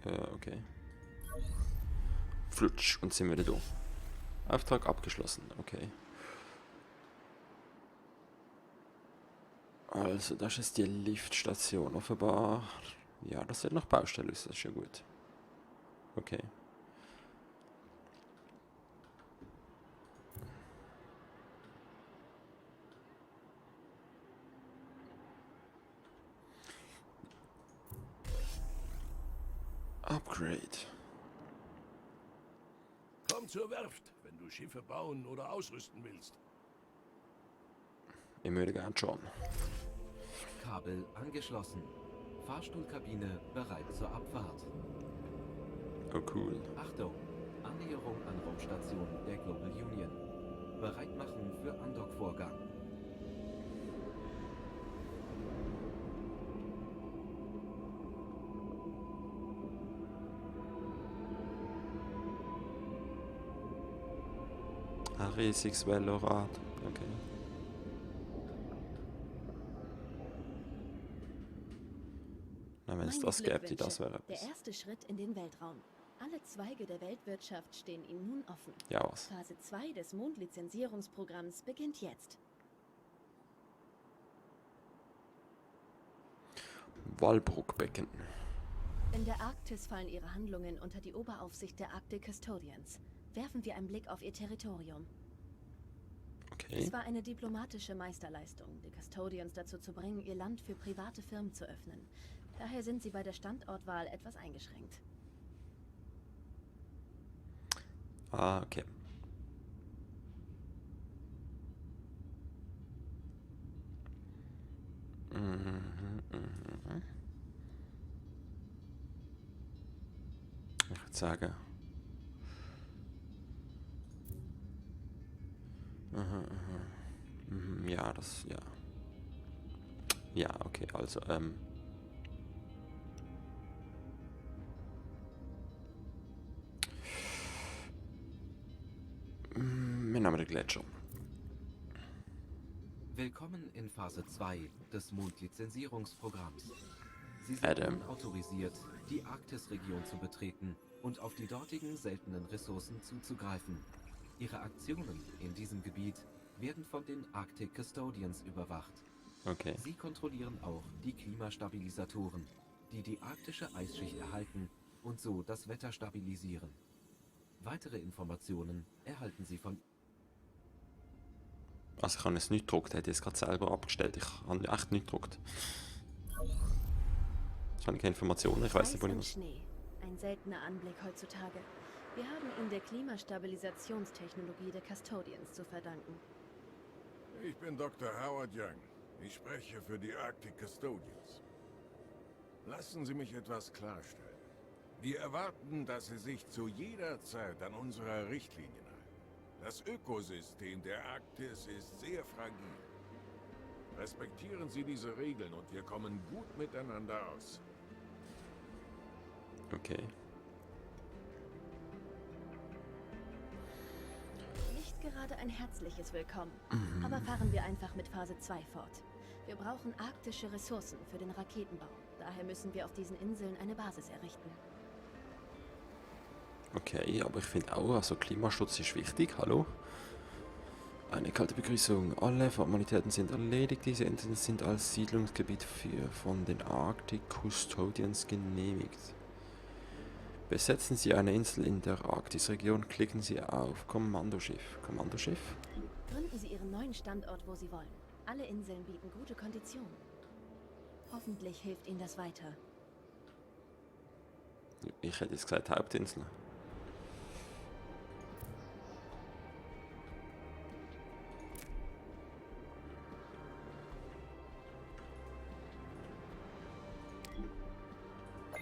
Okay. Flutsch, und sind wieder da. Auftrag abgeschlossen, okay. Also, das ist die Liftstation. Offenbar. Ja, das wird noch Baustelle, ist das schon gut. Okay. Upgrade. Komm zur Werft, wenn du Schiffe bauen oder ausrüsten willst. Ich würde gern schon. Kabel angeschlossen. Fahrstuhlkabine bereit zur Abfahrt. Oh, cool. Achtung! Annäherung an Raumstation der Global Union. Bereit machen für Andockvorgang. Ein riesiges Velorad. Okay. Na, wenn es Meine das gäbe, das Glückwünsche. wäre Der etwas. erste Schritt in den Weltraum. Alle Zweige der Weltwirtschaft stehen Ihnen nun offen. Ja, was? Phase 2 des Mondlizenzierungsprogramms beginnt jetzt. Walbruckbecken. In der Arktis fallen Ihre Handlungen unter die Oberaufsicht der Arctic Custodians. Werfen wir einen Blick auf Ihr Territorium. Okay. Es war eine diplomatische Meisterleistung, die Custodians dazu zu bringen, ihr Land für private Firmen zu öffnen. Daher sind sie bei der Standortwahl etwas eingeschränkt. Ah, okay. Ich würde sagen. Ja, das, ja. Ja, okay, also, wir nehmen den Gletscher. Willkommen in Phase 2 des Mondlizenzierungsprogramms. Sie sind Adam. nun autorisiert, die Arktisregion zu betreten und auf die dortigen seltenen Ressourcen zuzugreifen. Ihre Aktionen in diesem Gebiet werden von den Arctic Custodians überwacht. Okay. Sie kontrollieren auch die Klimastabilisatoren, die die arktische Eisschicht erhalten und so das Wetter stabilisieren. Weitere Informationen erhalten Sie von... Also ich habe es nicht gedruckt, hätte ich es gerade selber abgestellt. Ich habe echt nicht gedruckt. Ich habe keine Informationen, ich weiß nicht, wo ich und muss. Schnee. Ein seltener Anblick heutzutage. Wir haben ihn der Klimastabilisationstechnologie der Custodians zu verdanken. Ich bin Dr. Howard Young. Ich spreche für die Arctic Custodians. Lassen Sie mich etwas klarstellen. Wir erwarten, dass Sie sich zu jeder Zeit an unsere Richtlinien halten. Das Ökosystem der Arktis ist sehr fragil. Respektieren Sie diese Regeln und wir kommen gut miteinander aus. Okay. Nicht gerade ein herzliches Willkommen. Aber fahren wir einfach mit Phase 2 fort. Wir brauchen arktische Ressourcen für den Raketenbau. Daher müssen wir auf diesen Inseln eine Basis errichten. Okay, aber ich finde auch, also Klimaschutz ist wichtig, hallo? Eine kalte Begrüßung. Alle Formalitäten sind erledigt. Diese Inseln sind als Siedlungsgebiet von den Arctic Custodians genehmigt. Besetzen Sie eine Insel in der Arktisregion, klicken Sie auf Kommandoschiff. Kommandoschiff? Gründen Sie Ihren neuen Standort, wo Sie wollen. Alle Inseln bieten gute Konditionen. Hoffentlich hilft Ihnen das weiter. Ich hätte jetzt gesagt Hauptinsel.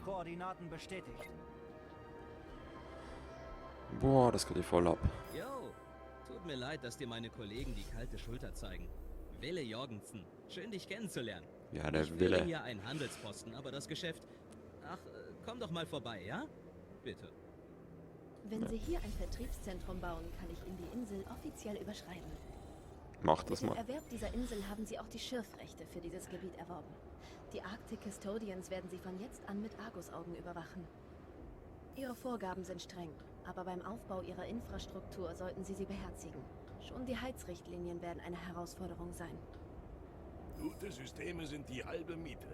Koordinaten bestätigt. Boah, das geht ja voll ab. Yo, tut mir leid, dass dir meine Kollegen die kalte Schulter zeigen. Wille Jorgensen, schön dich kennenzulernen. Ja, der Ich wähle Wille. hier einen Handelsposten, aber das Geschäft... Ach, komm doch mal vorbei, ja? Bitte. Wenn Sie hier ein Vertriebszentrum bauen, kann ich Ihnen die Insel offiziell überschreiben. Mach das Mit dem mal. Erwerb dieser Insel haben Sie auch die Schürfrechte für dieses Gebiet erworben. Die Arctic Custodians werden Sie von jetzt an mit Argusaugen überwachen. Ihre Vorgaben sind streng, aber beim Aufbau Ihrer Infrastruktur sollten Sie sie beherzigen. Schon die Heizrichtlinien werden eine Herausforderung sein. Gute Systeme sind die halbe Miete.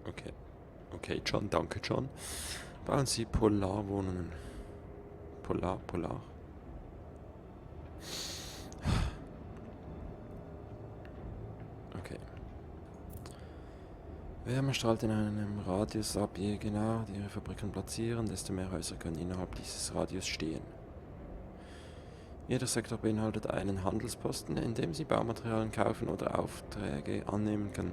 Okay. Okay, John, danke, John. Bauen Sie Polarwohnungen. Polar. Okay. Wärme strahlt in einem Radius ab, je genauer die Ihre Fabriken platzieren, desto mehr Häuser können innerhalb dieses Radius stehen. Jeder Sektor beinhaltet einen Handelsposten, in dem Sie Baumaterialien kaufen oder Aufträge annehmen können.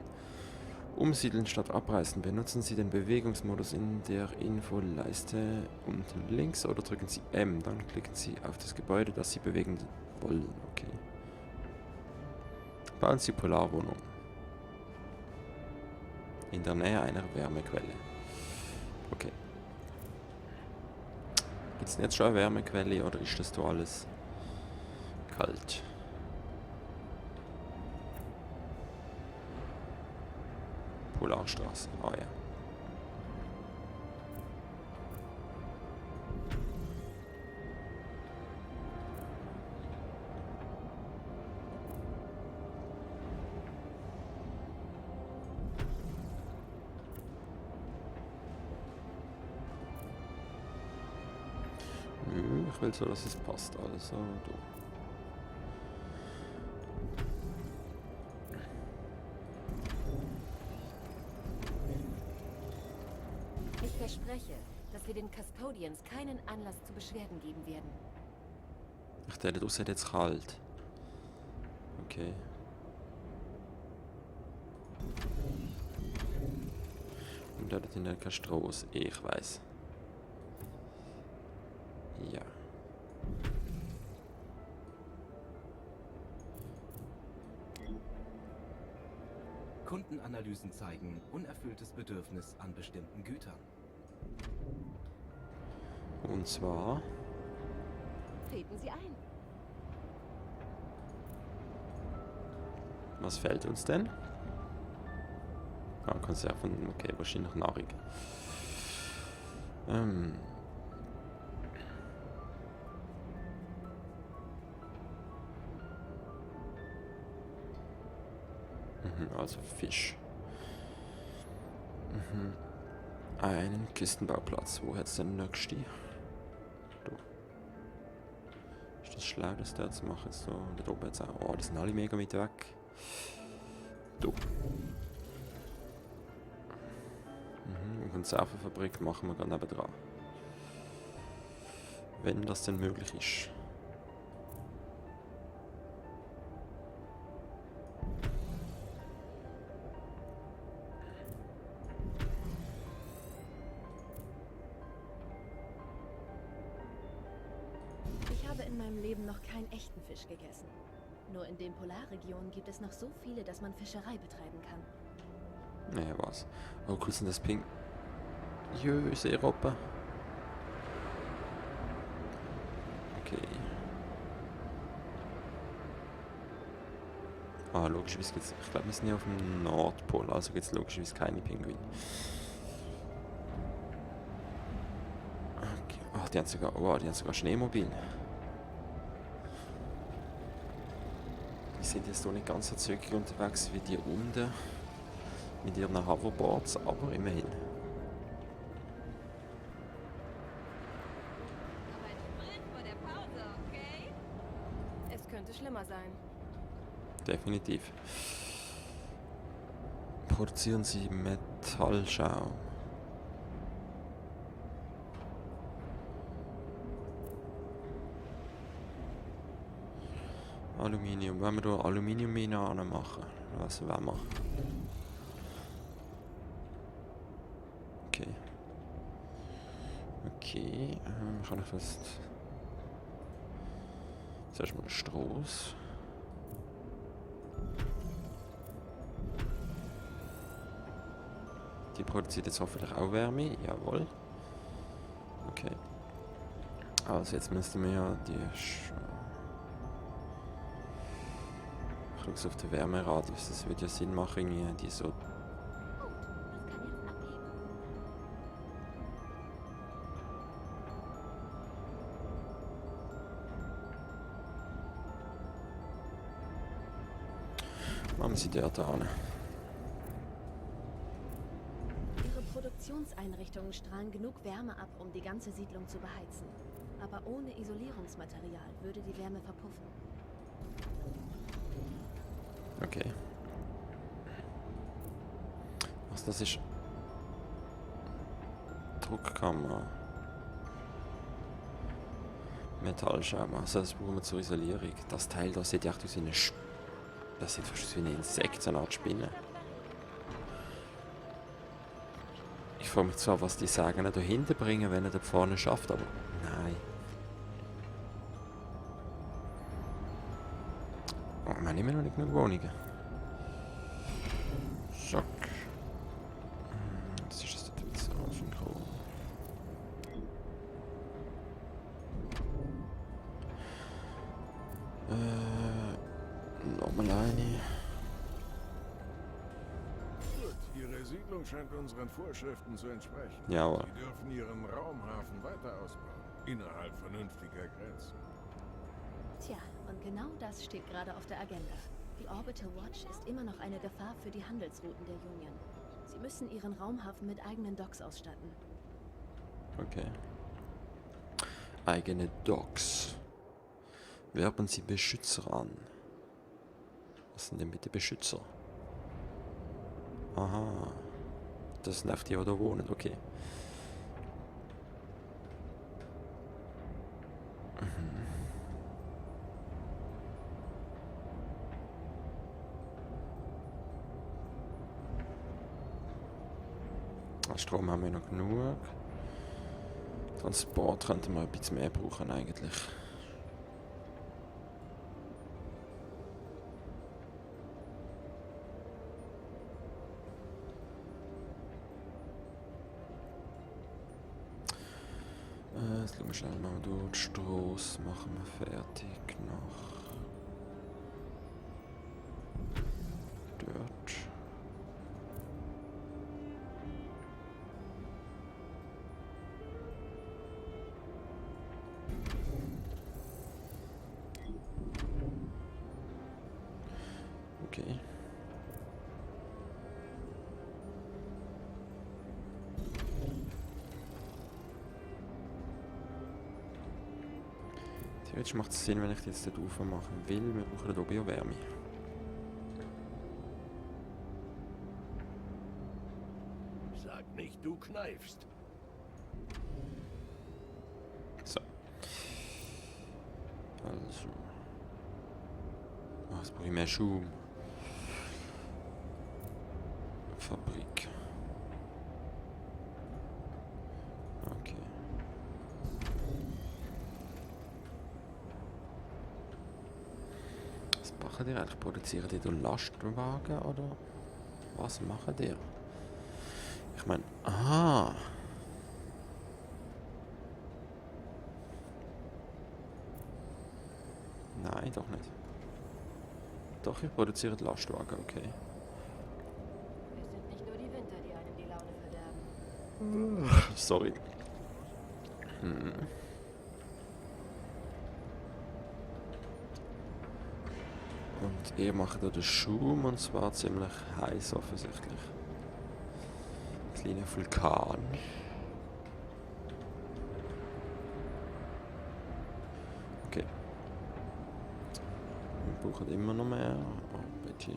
Umsiedeln statt abreißen. Benutzen Sie den Bewegungsmodus in der Infoleiste unten links oder drücken Sie M. Dann klicken Sie auf das Gebäude, das Sie bewegen wollen. Okay. Bauen Sie Polarwohnung. In der Nähe einer Wärmequelle. Okay. Gibt es jetzt schon eine Wärmequelle oder ist das da alles kalt? Polarstraße. Ah ja. Nö, ich will so, dass es passt. Also, du. Ich verspreche, dass wir den Custodians keinen Anlass zu Beschwerden geben werden. Ach, der da draussen hat jetzt kalt. Okay. Und da hat in keine Straße. Ich weiß. Ja. Kundenanalysen zeigen unerfülltes Bedürfnis an bestimmten Gütern. Und zwar. Treten Sie ein. Was fällt uns denn? Ah, Konserven. Okay, wahrscheinlich Nahrung. Also Fisch. Einen Kistenbauplatz. Wo hat es denn den nächsten? Da. Ist das schlau, das da zu machen? So, da oben jetzt auch. Oh, die sind alle mega weit weg. Da. Und Konservenfabrik machen wir gerade nebendran. Wenn das denn möglich ist. Ich habe in meinem Leben noch keinen echten Fisch gegessen. Nur in den Polarregionen gibt es noch so viele, dass man Fischerei betreiben kann. Naja, was? Oh, cool sind das Pink. Jö, ist Europa. Okay. Ah, logischerweise gibt's. Ich glaube, wir sind ja auf dem Nordpol, also gibt es logischerweise keine Pinguine. Okay. Ach, die haben sogar Schneemobil. Die sind jetzt doch nicht ganz so zügig unterwegs wie die unten mit ihren Hoverboards, aber immerhin. Es könnte schlimmer sein. Definitiv. Produzieren Sie Metallschaum. Aluminium. Wenn wir da Aluminiummine anmachen, was wollen wir? Okay. Okay. Kann ich das. Zuerst mal einen Stroß. Die produziert jetzt hoffentlich auch Wärme. Jawohl. Okay. Also jetzt müssten wir ja die... Ich schaue es auf den Wärmeradius. Das würde ja Sinn machen, irgendwie die so... Machen sie dort an. Ihre Produktionseinrichtungen strahlen genug Wärme ab, um die ganze Siedlung zu beheizen. Aber ohne Isolierungsmaterial würde die Wärme verpuffen. Okay. Was das ist? Druckkammer. Metallschaum. Also das brauchen wir zur Isolierung. Das Teil da sieht ja echt aus wie eine das sieht fast aus wie ein Insekt, so eine Art Spinne. Ich frage mich zwar, was die sagen, da hinten bringen, wenn er da vorne schafft, aber nein. Oh, wir haben immer noch nicht genug Wohnungen. Schock. Das ist das jetzt synchron. Nochmal eine. Gut, Ihre Siedlung scheint unseren Vorschriften zu entsprechen. Jawohl. Sie dürfen Ihren Raumhafen weiter ausbauen, innerhalb vernünftiger Grenzen. Tja, und genau das steht gerade auf der Agenda. Die Orbital Watch ist immer noch eine Gefahr für die Handelsrouten der Union. Sie müssen ihren Raumhafen mit eigenen Docks ausstatten. Okay. Eigene Docks. Werben Sie Beschützer an. Was sind denn bitte Beschützer? Aha. Das sind auf die, die da wohnen, okay. Strom haben wir noch genug. Transport könnten wir ein bisschen mehr brauchen eigentlich. Jetzt schauen wir schnell mal durch. Strasse machen wir fertig noch. Dort. Okay. Theoretisch macht es Sinn, wenn ich die jetzt dort aufmachen will. Wir brauchen hier Biowärme. Sag nicht, du kneifst. So. Also. Oh, jetzt brauche ich mehr Schaum. Fabrik. Okay. Was machen die eigentlich? Produzieren die da Lastwagen oder was machen die? Ich meine, aha. Nein, doch nicht. Doch, ich produziere Lastwagen, okay. Es sind nicht nur die Winter, die einem die Laune verderben. Sorry. Und ihr macht hier den Schaum und zwar ziemlich heiß offensichtlich. Kleiner Vulkan. Okay. Wir brauchen immer noch mehr Arbeit hier.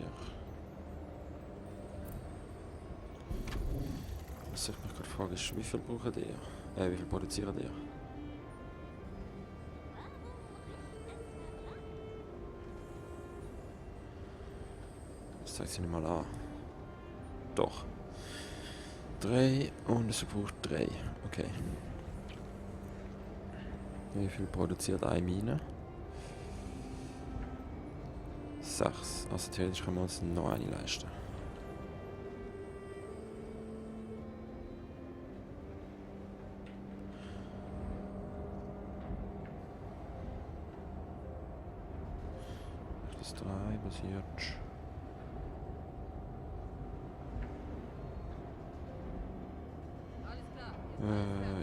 Was ich mich gerade frage ist, wie viel brauchen die? Wie viel produzieren die? Das zeigt sie nicht mal an. Doch. 3 und es braucht 3. Okay. Wie viel produziert eine Mine? 6. Also theoretisch können wir uns noch eine leisten. Das 3 basiert.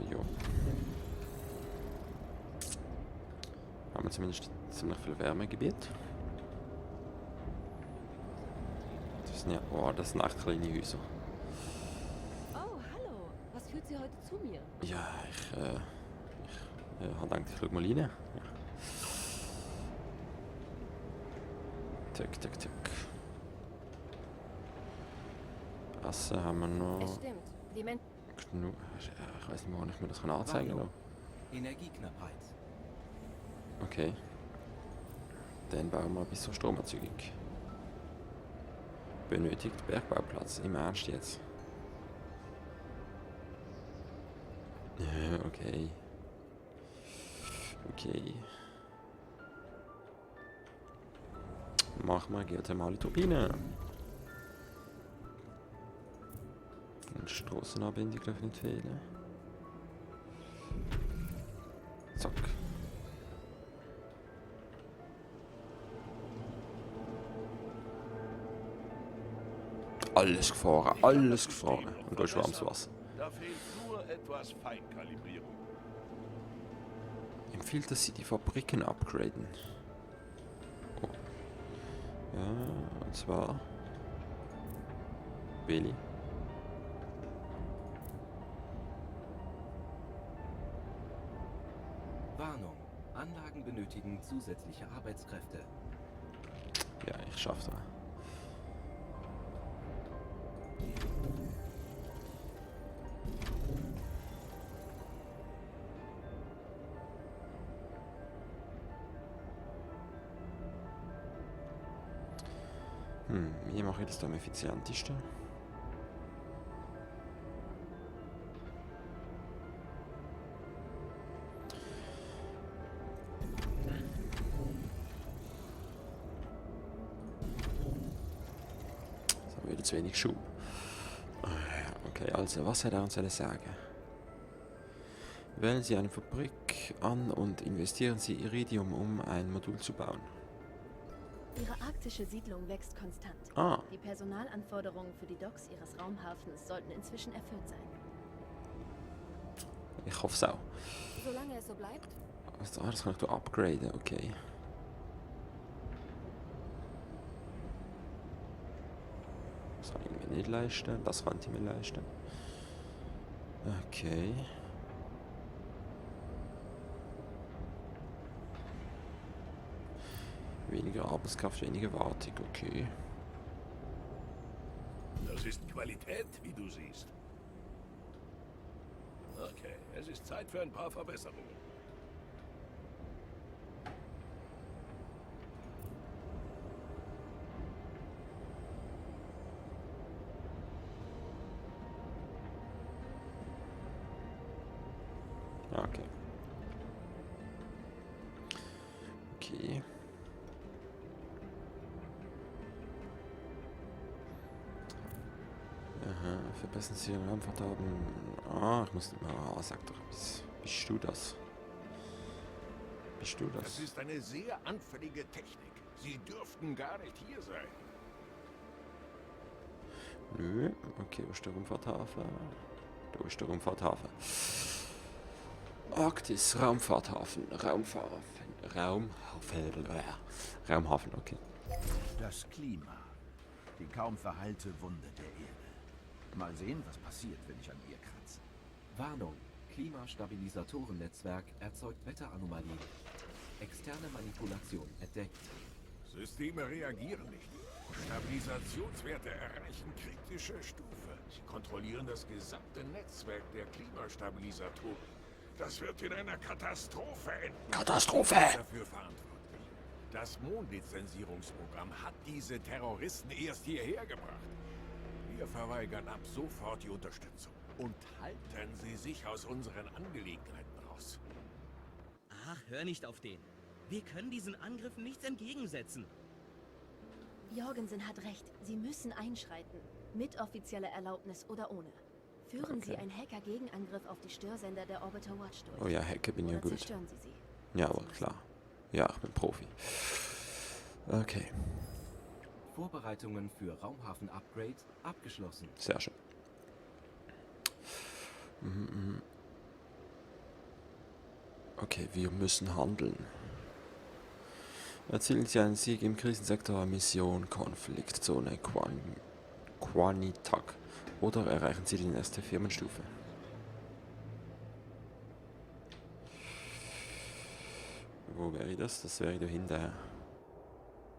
Jo. Haben wir zumindest ziemlich viel Wärmegebiet. sind ja... Oh, das sind echt kleine Häuser. Oh, hallo. Was führt Sie heute zu mir? Ja, ich habe gedacht, ich schau mal rein. Ja. Tick, tick, tick. Essen haben wir noch Es stimmt. Die Menschen... genug. Ich weiß nicht, wo ich mir das anzeigen kann. Energieknappheit. Okay. Dann bauen wir ein bisschen Stromerzeugung. Benötigt Bergbauplatz. Im Ernst jetzt? Ja, okay. Okay. Mach mal geothermale Turbine. Und Strassenanbindung darf nicht fehlen. Zack. Alles gefahren, alles gefahren. Und da ist warmes Wasser. Da fehlt nur etwas Feinkalibrierung. Empfiehlt, dass Sie die Fabriken upgraden. Oh. Ja, und zwar... Billy. Warnung. Anlagen benötigen zusätzliche Arbeitskräfte. Ja, ich schaff's. Wie mache ich das am effizientesten? Das haben wir wieder zu wenig Schub. Okay, also was hätte er uns sagen? Wählen Sie eine Fabrik an und investieren Sie Iridium, um ein Modul zu bauen. Ihre arktische Siedlung wächst konstant. Ah, Die Personalanforderungen für die Docks Ihres Raumhafens sollten inzwischen erfüllt sein. ich hoffe es auch. Solange es so bleibt, Also, das kann ich da upgraden, okay. Das kann ich mir nicht leisten, das kann ich mir leisten. Okay. Weniger Arbeitskraft, weniger Wartung, okay. Das ist Qualität, wie du siehst. Okay, es ist Zeit für ein paar Verbesserungen. Ja, okay. Okay. Aha, verbessern Sie Ihren Raumfahrthaben. Ah, ich muss nicht mehr. Ah, sag doch etwas. Bist du das? Bist du Das das? ist eine sehr anfällige Technik. Sie dürften gar nicht hier sein. Nö. Okay, wo ist der Raumfahrthafen? Da ist der Raumfahrthafen. Arktis, Raumfahrthafen, Raumhafen, okay. Das Klima. Die kaum verheilte Wunde der Erde. Mal sehen, was passiert, wenn ich an ihr kratze. Warnung. Klimastabilisatorennetzwerk erzeugt Wetteranomalien. Externe Manipulation entdeckt. Systeme reagieren nicht. Stabilisationswerte erreichen kritische Stufe. Sie kontrollieren das gesamte Netzwerk der Klimastabilisatoren. Das wird in einer Katastrophe enden. Katastrophe! Wer ist dafür verantwortlich? Das Mondlizenzierungsprogramm hat diese Terroristen erst hierher gebracht. Wir verweigern ab sofort die Unterstützung. Und halten Sie sich aus unseren Angelegenheiten raus. Ach, hör nicht auf den. Wir können diesen Angriffen nichts entgegensetzen. Jorgensen hat recht. Sie müssen einschreiten. Mit offizieller Erlaubnis oder ohne. Führen Sie einen Hacker-Gegenangriff auf die Störsender der Orbital Watch durch. Oh ja, Hacker bin ja Oder gut. zerstören Sie sie. Ja, aber klar. Ja, ich bin Profi. Okay, Vorbereitungen für Raumhafen-Upgrade abgeschlossen. sehr schön. Okay, wir müssen handeln. Erzielen Sie einen Sieg im Krisensektor Mission Konfliktzone Quanitak. Oder erreichen Sie die erste Firmenstufe. Wo wäre das? Das wäre da hinten.